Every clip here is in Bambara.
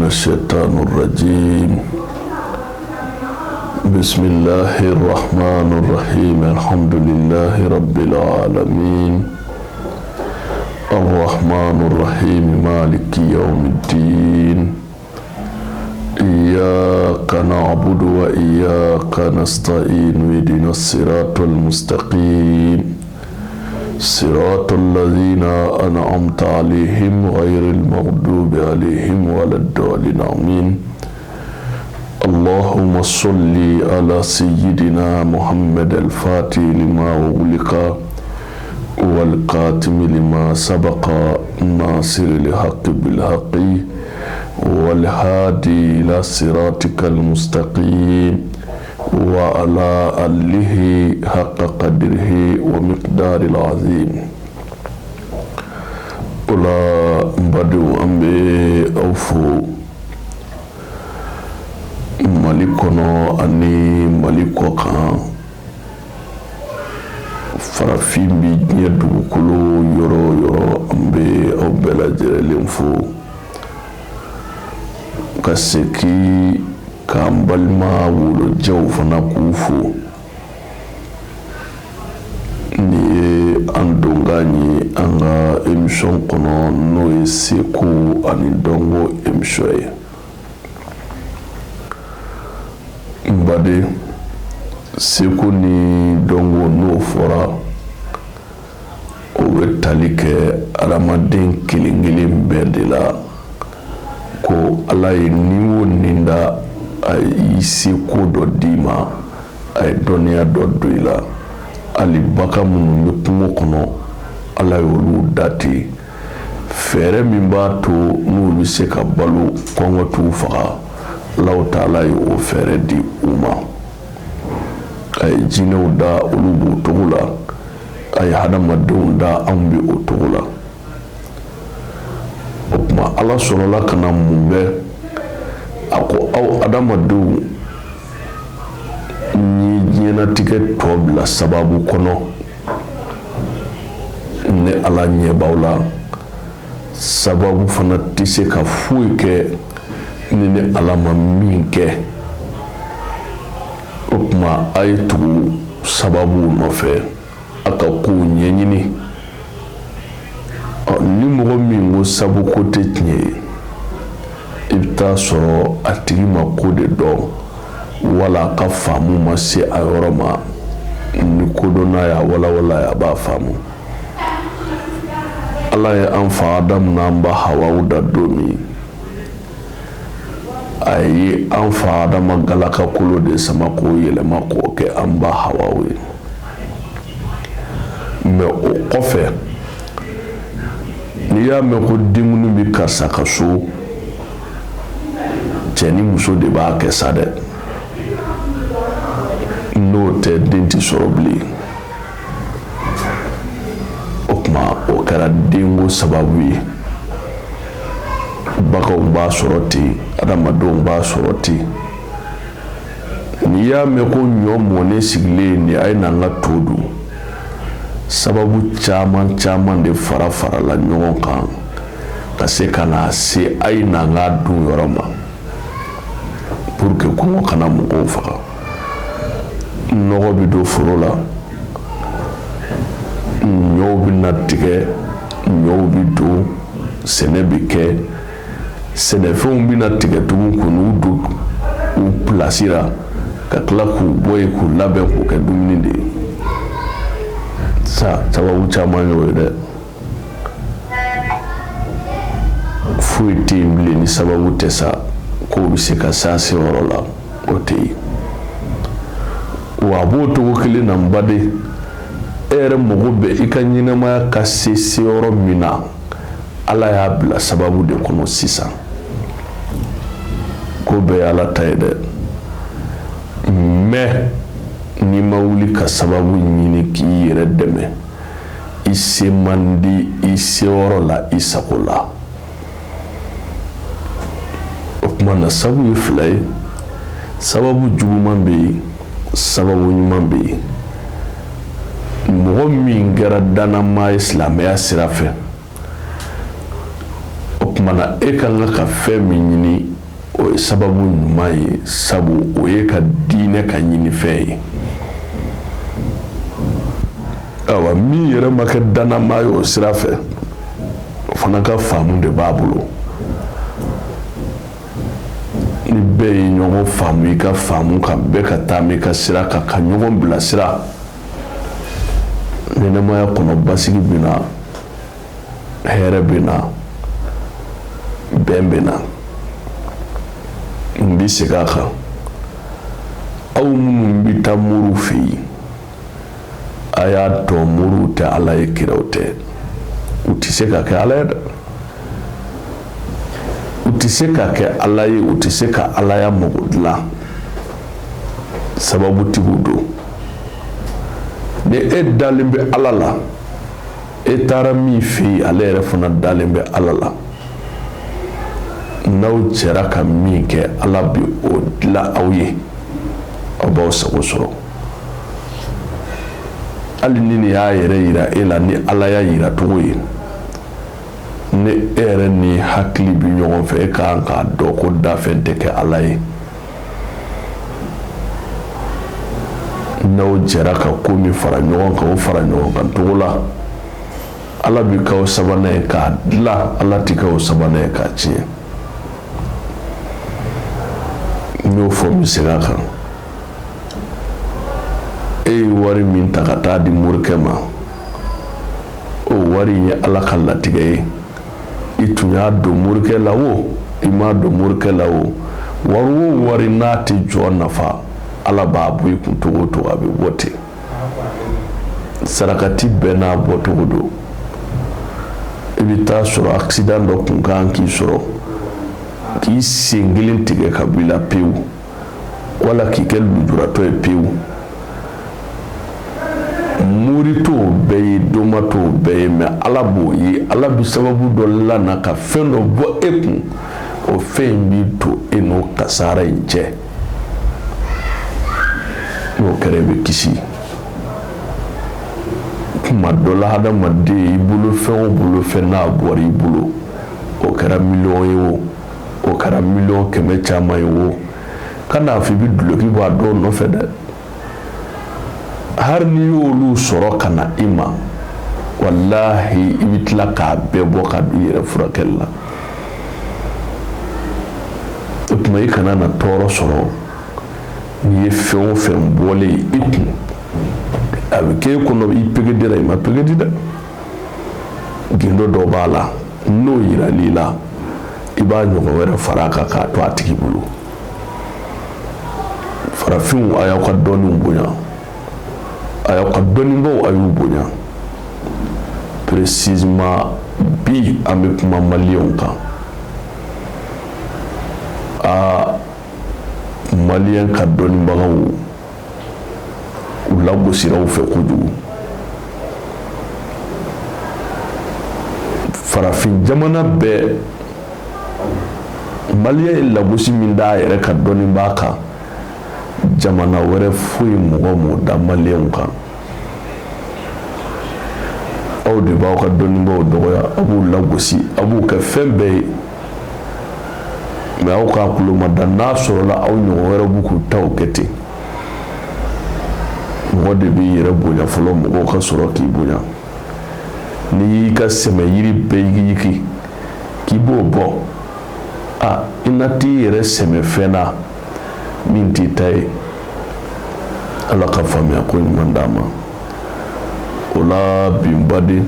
الشيطان الرجيم بسم الله الرحمن الرحيم الحمد لله رب العالمين الرحمن الرحيم مالك يوم الدين إياك نعبد وإياك نستعين اهدنا الصراط المستقيم صراط الذين أنعمت عليهم غير المغضوب عليهم ولا الضالين آمين اللهم صل على سيدنا محمد الفاتح لما أغلق والقاتم لما سبق ناصر الحق بالحق والهادي إلى صراطك المستقيم وعلى آله حق قدره ومقدار العظيم o la n badenw an bɛ aw fo mali kɔnɔ ani mali kɔkan farafin bɛ diɲɛ dugukolo yɔrɔ o yɔrɔ an bɛ aw bɛɛ lajɛlen fo ka segin k'an balima wolojɛw fana k'u fo nin ye an donkan ye an ka émission kɔnɔ n'o ye seko ani dɔnko émission ye n baden seko ni dɔnko n'o fɔra o bɛ tali kɛ adamaden kelen kelen bɛɛ de la ko ala ye ni o nin da a y'i seko dɔ d'i ma a ye dɔnniya dɔ don i la hali bagan minnu bɛ kungo kɔnɔ ala y'olu da ten fɛɛrɛ min b'a to n'u bɛ se ka balo kɔngɔ t'u faga Alahu taala ye o fɛɛrɛ di u ma a ye jinɛw da olu b'o cogo la a ye hadamadenw da anw bɛ o cogo la o tuma ala sɔrɔla ka na mun bɛ a ko aw adamadenw n ye diɲɛnatigɛ tɔ bila sababu kɔnɔ ne ala ɲɛ b'aw la sababu fana tɛ se ka foyi kɛ ni ne ala ma min kɛ o tuma a ye tugu sababuw nɔfɛ a ka kow ɲɛɲini ɔ ni mɔgɔ min ko sabu ko tɛ tiɲɛ ye i bɛ taa sɔrɔ a tigi ma ko de dɔn wala a ka faamu ma se a yɔrɔ ma ni kodɔnna y'a walawala a b'a faamu ala ye an fa adamu n'an ba hawaw da don min a ye an fa adama galakakolo de sama k'o yɛlɛma k'o kɛ an ba hawaw ye mais o kɔfɛ n'i y'a mɛn ko denkundi bɛ karisa ka so cɛ ni muso de b'a kɛ sa dɛ n'o tɛ den tɛ sɔrɔ bilen o tuma o kɛra denko sababu ye baganw b'a sɔrɔ ten adamadenw b'a sɔrɔ ten n'i y'a mɛn ko ɲɔ mɔnen sigilen nin a ye na an ka to dun sababu caman caman de fara farala ɲɔgɔn kan ka se ka na se a ye na an ka dun yɔrɔ ma pour que kɔngɔ kana mɔgɔw faga nɔgɔ bɛ don foro la ɲɔw bɛ na tigɛ ɲɔw bɛ don sɛnɛ bɛ kɛ sɛnɛfɛnw bɛna tigɛ tugun k'u n'u don u pilasi la ka tila k'u bɔ yen k'u labɛn k'u kɛ dumuni de ye sa sababu caman y'o ye dɛ foyi tɛ yen bilen ni sababu tɛ sa k'o bɛ se ka s'a seyɔrɔ la o tɛ yen wa a b'o cogo kelen na n baden e yɛrɛ mago bɛ i ka ɲɛnamaya ka se seyɔrɔ min na ala y'a bila sababu de kɔnɔ sisan ko bɛɛ ye ala ta ye dɛ mais n'i ma wuli ka sababu ɲini k'i yɛrɛ dɛmɛ i se man di i seyɔrɔ la i sago la o tuma na sabu ye fila ye sababu juguman bɛ yen sababu ɲuman bɛ yen mɔgɔ min kɛra dannamaa ye silamɛya sira fɛ o tuma na e ka kan ka fɛn min ɲini O ye sababu ɲuman ye, sabu o ye ka diinɛ ka ɲinifɛn ye. Awa, min yɛrɛ ma kɛ dannamaa ye o sira fɛ, o fana ka faamu de b'a bolo. Ni bɛɛ ye ɲɔgɔn faamu i ka faamu kan, bɛɛ ka taama i ka sira kan, ka ɲɔgɔn bilasira ɲɛnamaya kɔnɔ, basigi bɛ na, hɛrɛ bɛ na, bɛn bɛ na. N bɛ segin a kan, aw minnu bɛ taa moriw fɛ yen, a y'a dɔn moriw tɛ Ala ye, kiraw tɛ. U tɛ se ka kɛ Ala ye dɛ, u tɛ se ka kɛ Ala ye, u tɛ se ka Alaya mago dilan. Sababutigiw don. Ni e dalen bɛ Ala la, e taara min fɛ yen, ale yɛrɛ fana dalen bɛ Ala la. N'aw jɛra ka min kɛ, Ala bɛ o dilan aw ye, aw b'aw sago sɔrɔ. Hali ni nin y'a yɛrɛ yira e la ni Ala y'a yira cogo ye, ni e yɛrɛ ni hakili bɛ ɲɔgɔn fɛ, e ka kan k'a dɔn ko dafɛn tɛ kɛ Ala ye. N'aw jɛra ka ko min fara ɲɔgɔn kan, o fara ɲɔgɔn kan cogo la, Ala bɛ k'aw sabanan ye k'a dilan, Ala tɛ k'aw sabanan ye k'a tiɲɛ. N y'o fɔ, n bɛ segin a kan. E ye wari min ta ka taa di morikɛ ma, o wari in ye Ala ka latigɛ ye. I tun y'a don morikɛ la o, i m'a don morikɛ la o, wari o wari n'a tɛ jɔ nafa, Ala b'a bɔ i kun cogo o cogo, a bɛ bɔ ten. Sarakati bɛɛ n'a bɔcogo don. I bɛ taa sɔrɔ accident dɔ kun kan k'i sɔrɔ, k'i sen kelen tigɛ ka bɔ i la pewu, wala k'i kɛ lujuratɔ ye pewu. Mori t'o bɛɛ ye, doma t'o bɛɛ ye, mais Ala b'o ye. Ala bɛ sababu dɔ lana ka fɛn dɔ bɔ e kun, o fɛn in b'i to e n'o kasara in cɛ. N'o kɛra, i bɛ kisi. Kuma dɔ la, hadamaden, i bolo fɛn o bolo fɛn n'a bɔra i bolo, o kɛra miliyɔn ye o, o kɛra miliyɔn 100 caman ye o, kan'a fɔ i bɛ duloki bɔ a dɔw nɔfɛ dɛ. Hali n'i y'olu sɔrɔ ka na i ma, walahi, i bɛ tila k'a bɛɛ bɔ ka don i yɛrɛ furakɛli la. O tuma, i kana na tɔɔrɔ sɔrɔ. N'i ye fɛn o fɛn bɔlen ye i kun, a bɛ k'e kɔnɔ i pegedira, i ma pegedi dɛ. Gindo dɔ b'a la, n'o yiral'i la, i b'a ɲɔgɔn wɛrɛ fara a kan k'a to a tigi bolo. Farafinw, a y'aw ka dɔnniw bonya, a y'aw ka dɔnnibaw, a y'u bonya. Précisément, bi an bɛ kuma maliyɛnw kan. Aa, maliyɛn ka dɔnnibagaw, u lagosira u fɛ kojugu. Farafin jamana bɛɛ, maliyɛn ye lagosi min d'a yɛrɛ ka dɔnnibaa kan, jamana wɛrɛ foyi mɔgɔ m'o da maliyɛnw kan. Aw de b'aw ka dɔnnibaaw dɔgɔya, aw b'u lagosi, aw b'u kɛ fɛn bɛɛ ye, mais aw k'a tulo ma da n'a sɔrɔla aw ɲɔgɔn wɛrɛ b'u k'u taw kɛ ten. Mɔgɔ de b'i yɛrɛ bonya fɔlɔ, mɔgɔw ka sɔrɔ k'i bonya. N'i y'i ka sɛmɛ yiri bɛɛ yigiyigi k'i b'o bɔ, a i na t'i yɛrɛ sɛmɛ fɛn na min t'i ta ye. Ala ka faamuya ko ɲuman d'an ma. O la bi, n baden,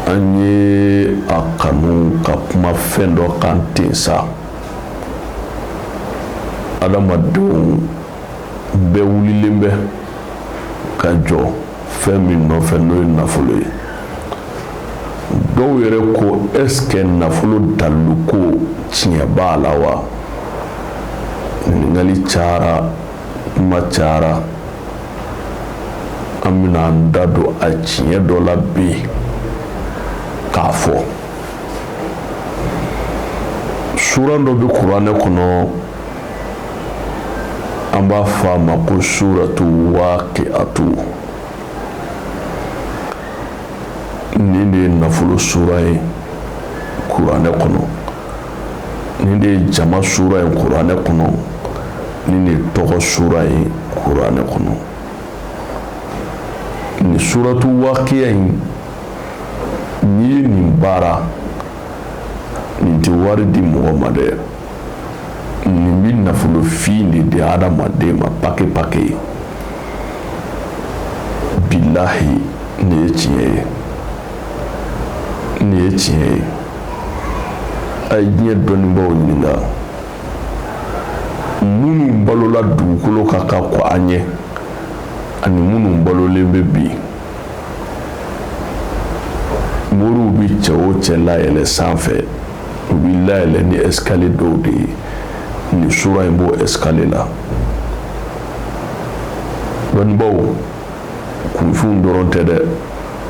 an ye a kanu ka kuma fɛn dɔ kan ten sa. Adamadenw bɛɛ wulilen bɛ ka jɔ fɛn min nɔfɛ, n'o ye nafolo ye. Dɔw yɛrɛ ko est-ce que nafolo dalilu ko tiɲɛ b'a la wa? Ɲininkali cayara, kuma cayara. An bɛna an da don a tiɲɛ dɔ la bi k'a fɔ. Suran dɔ bɛ kuranɛ kɔnɔ, an b'a fɔ a ma ko suratu Waaqiatu. Nin de ye nafolo sura ye kuranɛ kɔnɔ. Nin de ye jama sura ye kuranɛ kɔnɔ, nin de ye tɔgɔ sura ye kuranɛ kɔnɔ. Nin suratu waqiya in, n'i ye nin baara, nin tɛ wari di mɔgɔ ma dɛ, nin bɛ nafolofin de di adamaden ma pake pake. Bilahi, nin ye tiɲɛ ye, nin ye tiɲɛ ye. A ye diɲɛ dɔnnibaaw ɲininka, minnu balola dugukolo kan ka kɔn an ɲɛ ani minnu balolen bɛ bi. Moriw bɛ cɛ o cɛ layɛlɛ sanfɛ, u bɛ layɛlɛ ni escalier dɔw de ye. Nin sura in b'o escalier la. Dɔnnibaaw, kunfinw dɔrɔn tɛ dɛ,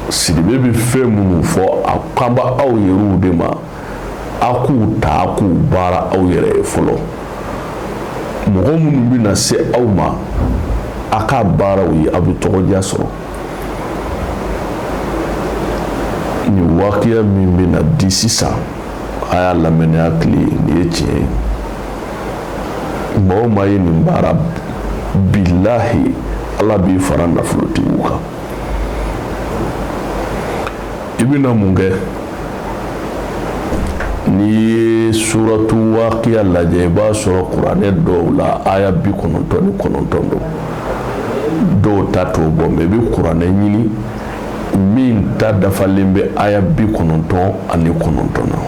Sidibe bɛ fɛn minnu fɔ, a kan bɛ aw yɛrɛw de ma. A k'u ta, a k'u baara aw yɛrɛ ye fɔlɔ. Mɔgɔ minnu bɛna se aw ma, a k'a baaraw ye, aw bɛ tɔgɔdiya sɔrɔ. Nin wakiya min bɛna di sisan, a y'a lamɛn ni hakili ye, nin ye tiɲɛ ye. Maa o maa ye nin baara, bilahi, Ala b'i fara nafolotigiw kan. I bɛna mun kɛ? N'i ye suratu waqiya lajɛ, i b'a sɔrɔ kuranɛ dɔw la, aya 99 don, dɔw ta t'o bɔ. Mɛ i bɛ kuranɛ ɲini min ta dafalen bɛ aya 99 na.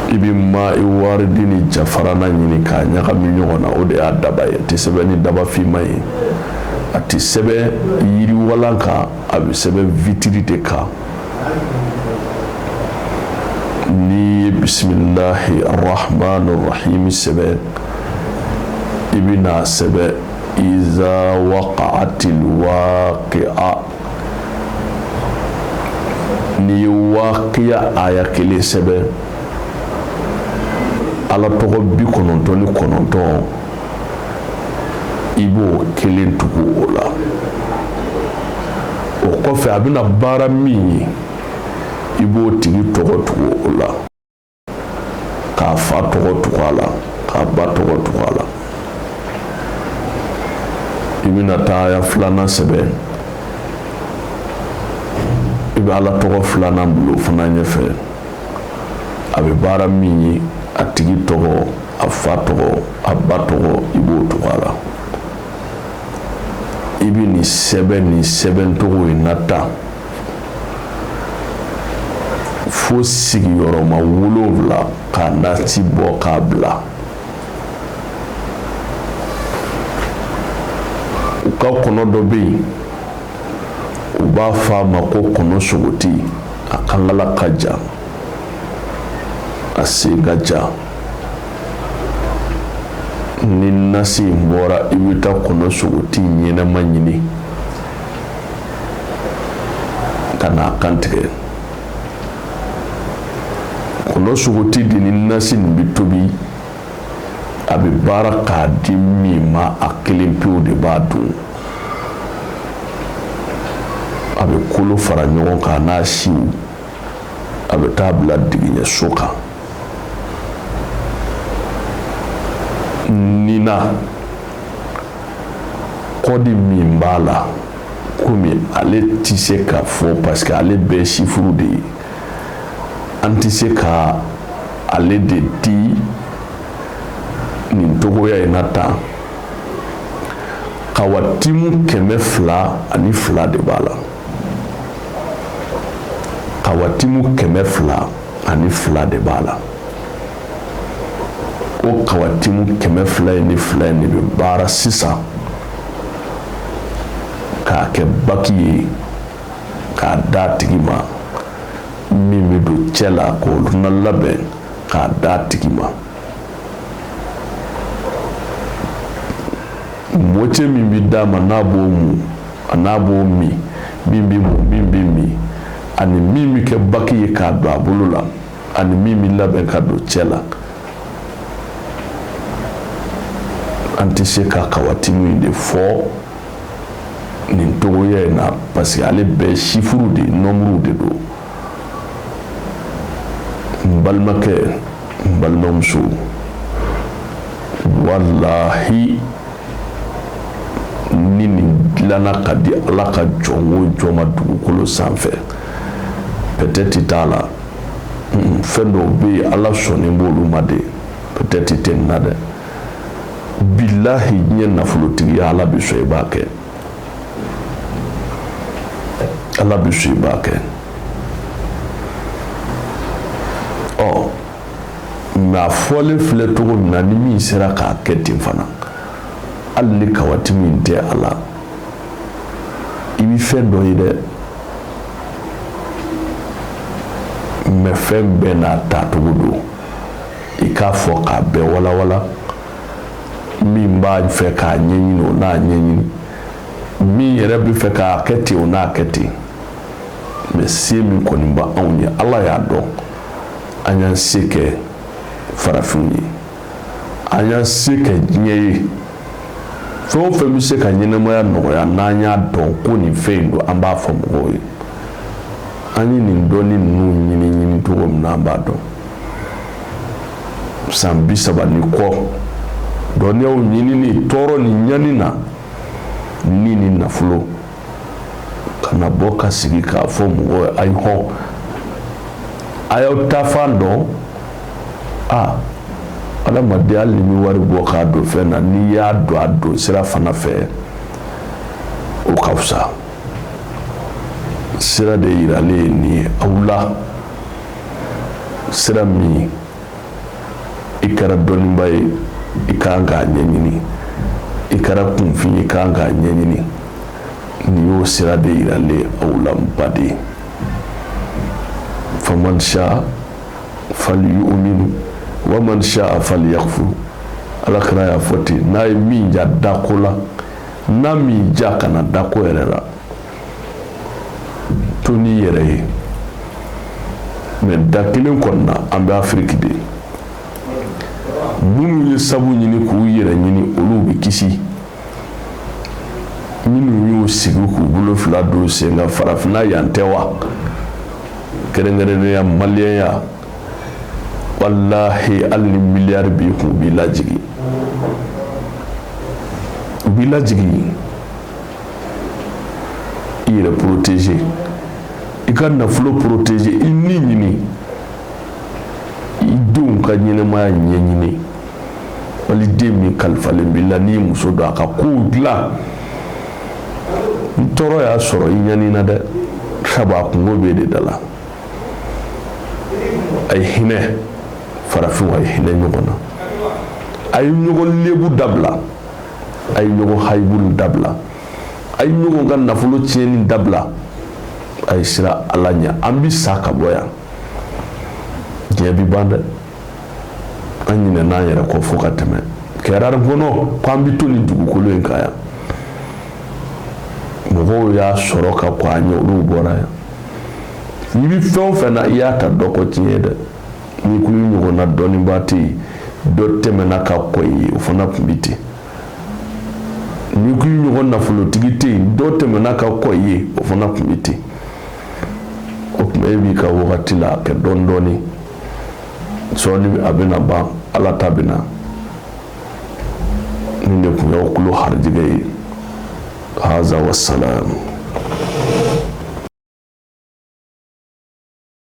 I bɛ ma i waridi ni jafarana ɲini k'a ɲagami ɲɔgɔn na, o de y'a daba ye. A tɛ sɛbɛn ni daba finman ye, a tɛ sɛbɛn yiriwalan kan, a bɛ sɛbɛn vitiri de kan. N'i ye bisimilahi arahmani rahimi sɛbɛn, i bɛna sɛbɛn iza waqa'atil waqi'a. N'i ye waqiya aya kelen sɛbɛn, Ala tɔgɔ 99, i b'o kelen tugu o la. O kɔfɛ, a bɛna baara min ye, i b'o tigi tɔgɔ tugu o la, k'a fa tɔgɔ tugu a la, k'a ba tɔgɔ tugu a la. I bɛna taa aya filanan sɛbɛn, i bɛ Ala tɔgɔ filanan bila o fana ɲɛfɛ. A bɛ baara min ye, a tigi tɔgɔ, a fa tɔgɔ, a ba tɔgɔ, i b'o tugu a la. I bɛ nin sɛbɛn nin sɛbɛncogo in na tan fo sigiyɔrɔma 7, k'a nasi bɔ k'a bila. U ka kɔnɔ dɔ bɛ yen, u b'a fɔ a ma ko kɔnɔ sogoti. A kankala ka jan, a sen ka jan. Ni nasi in bɔra, i bɛ taa kɔnɔ sogoti ɲɛnama ɲini ka n'a kantigɛ. Kɔnɔ sogoti de ni nasi nin bɛ tobi, a bɛ baara k'a di min ma, a kelen pewu de b'a dun. A bɛ kolo fara ɲɔgɔn kan n'a siw, a bɛ taa bila digiɲɛso kan. Nin na, kɔdi min b'a la, komi ale tɛ se ka fɔ parce que ale bɛɛ sifuru de ye, an tɛ se ka ale de di nin togoya in na tan. Kawatimu 202 de b'a la, kawatimu 202 de b'a la. O kawatimu 202 in de bɛ baara sisan k'a kɛ baki ye k'a d'a tigi ma, min bɛ don cɛ la, k'o fana labɛn k'a d'a tigi ma. Moitié min bɛ d'a ma, n'a b'o mu, a n'a b'o min, min bɛ mu, min bɛ min, ani min bɛ kɛ baki ye k'a don a bolo la, ani min bɛ labɛn ka don cɛ la, an tɛ se ka kawatimu in de fɔ nin togoya in na parce que ale bɛɛ sifuru de ye, nɔnburuw de don. N balimakɛ, n balimamuso, walahi, ni nin dilanna ka di Ala ka jɔn o jɔn ma dugukolo sanfɛ, peut-être t'a la. Fɛn dɔw bɛ yen, Ala sɔnnen b'olu ma de. Peut-être tɛ nin na dɛ. Bilahi, diɲɛ nafolotigiya, Ala bɛ sɔn i b'a kɛ, Ala bɛ sɔn i b'a kɛ. Ɔ, mais a fɔlen filɛ cogo min na, ni min sera k'a kɛ ten fana, hali ni kawati min tɛ a la, i bɛ fɛn dɔ ye dɛ. Mais fɛn bɛɛ n'a tacogo don. I k'a fɔ k'a bɛɛ walawala. Min b'a fɛ k'a ɲɛɲini, o n'a ɲɛɲini. Min yɛrɛ bɛ fɛ k'a kɛ ten, o n'a kɛ ten. Mais se min kɔni bɛ anw ye, Ala y'a dɔn, an y'an se kɛ farafinw ye, an y'an se kɛ diɲɛ ye. Fɛn o fɛn bɛ se ka ɲɛnamaya nɔgɔya, n'an y'a dɔn ko nin fɛn in don, an b'a fɔ mɔgɔw ye. An ye nin dɔnni ninnu ɲini ɲini cogo min na, an b'a dɔn. San 30 ni kɔ, dɔnniyaw ɲinini, tɔɔrɔ ni ɲani na, ni ni nafolo ka na bɔ ka sigi k'a fɔ mɔgɔw ye: a ye hɔn, a y'aw taafan dɔn. A adamaden, hali ni wari bɔ k'a don fɛn na, n'i y'a don a don sira fana fɛ, o ka fisa. Sira de yiralen ye nin ye aw la, sira min i kɛra dɔnniba ye, i kan k'a ɲɛɲini, i kɛra kunfin, i kan k'a ɲɛɲini. Nin y'o sira de yiralen aw la, n baden. Faman sha falyu'min wa man sha falyakfur. Ala kira y'a fɔ ten. N'a ye min ja dako la, n'a min ja kana dako yɛrɛ la, to n'i yɛrɛ ye. Mais da kelen kɔni na, an bɛ Afiriki de. Minnu ye sabu ɲini k'u yɛrɛ ɲini, olu bɛ kisi. Minnu y'u sigi k'u bolo fila don sen kan, farafinna yan tɛ wa, kɛrɛnkɛrɛnnenya maliyɛnya, walahi, hali ni miliyari b'i kun, u b'i lajigin, u b'i lajigin. I yɛrɛ protéger, i ka nafolo protéger, i ni ɲini, i denw ka ɲɛnɛmaya ɲɛɲini. Waliden min kalifalen b'i la, n'i muso don, a ka kow dilan. Ni tɔɔrɔ y'a sɔrɔ, i ɲani na dɛ, sabu a kungo b'e de da la. A ye hinɛ farafinw, a ye hinɛ ɲɔgɔn na, a ye ɲɔgɔn lebu dabila, a ye ɲɔgɔn hayibu dabila, a ye ɲɔgɔn ka nafolo tiɲɛni dabila, a ye siran Ala ɲɛ. An bi sa ka bɔ yan, diɲɛ bi ban dɛ. An ɲinɛna an yɛrɛ kɔ fo ka tɛmɛ kɛra kɔnɔ ko an bi to nin dugukolo in kan yan. Mɔgɔw y'a sɔrɔ ka kɔn an ɲɛ, olu bɔra yan. N'i bɛ fɛn o fɛn na, i y'a ta dɔ kɔ tiɲɛ dɛ. N'i ko i ɲɔgɔnna dɔnnibaa tɛ yen, dɔ tɛmɛna ka kɔn i ye, o fana tun bɛ ten. N'i ko i ɲɔgɔn nafolotigi tɛ yen, dɔ tɛmɛna ka kɔn i ye, o fana tun bɛ ten. O tuma, e b'i ka wagati la, a kɛ dɔɔni dɔɔni. Sɔɔni a bɛna ban, Ala ta bɛna. Nin de tun y'aw kulo harijigɛ ye. Haza wasalam.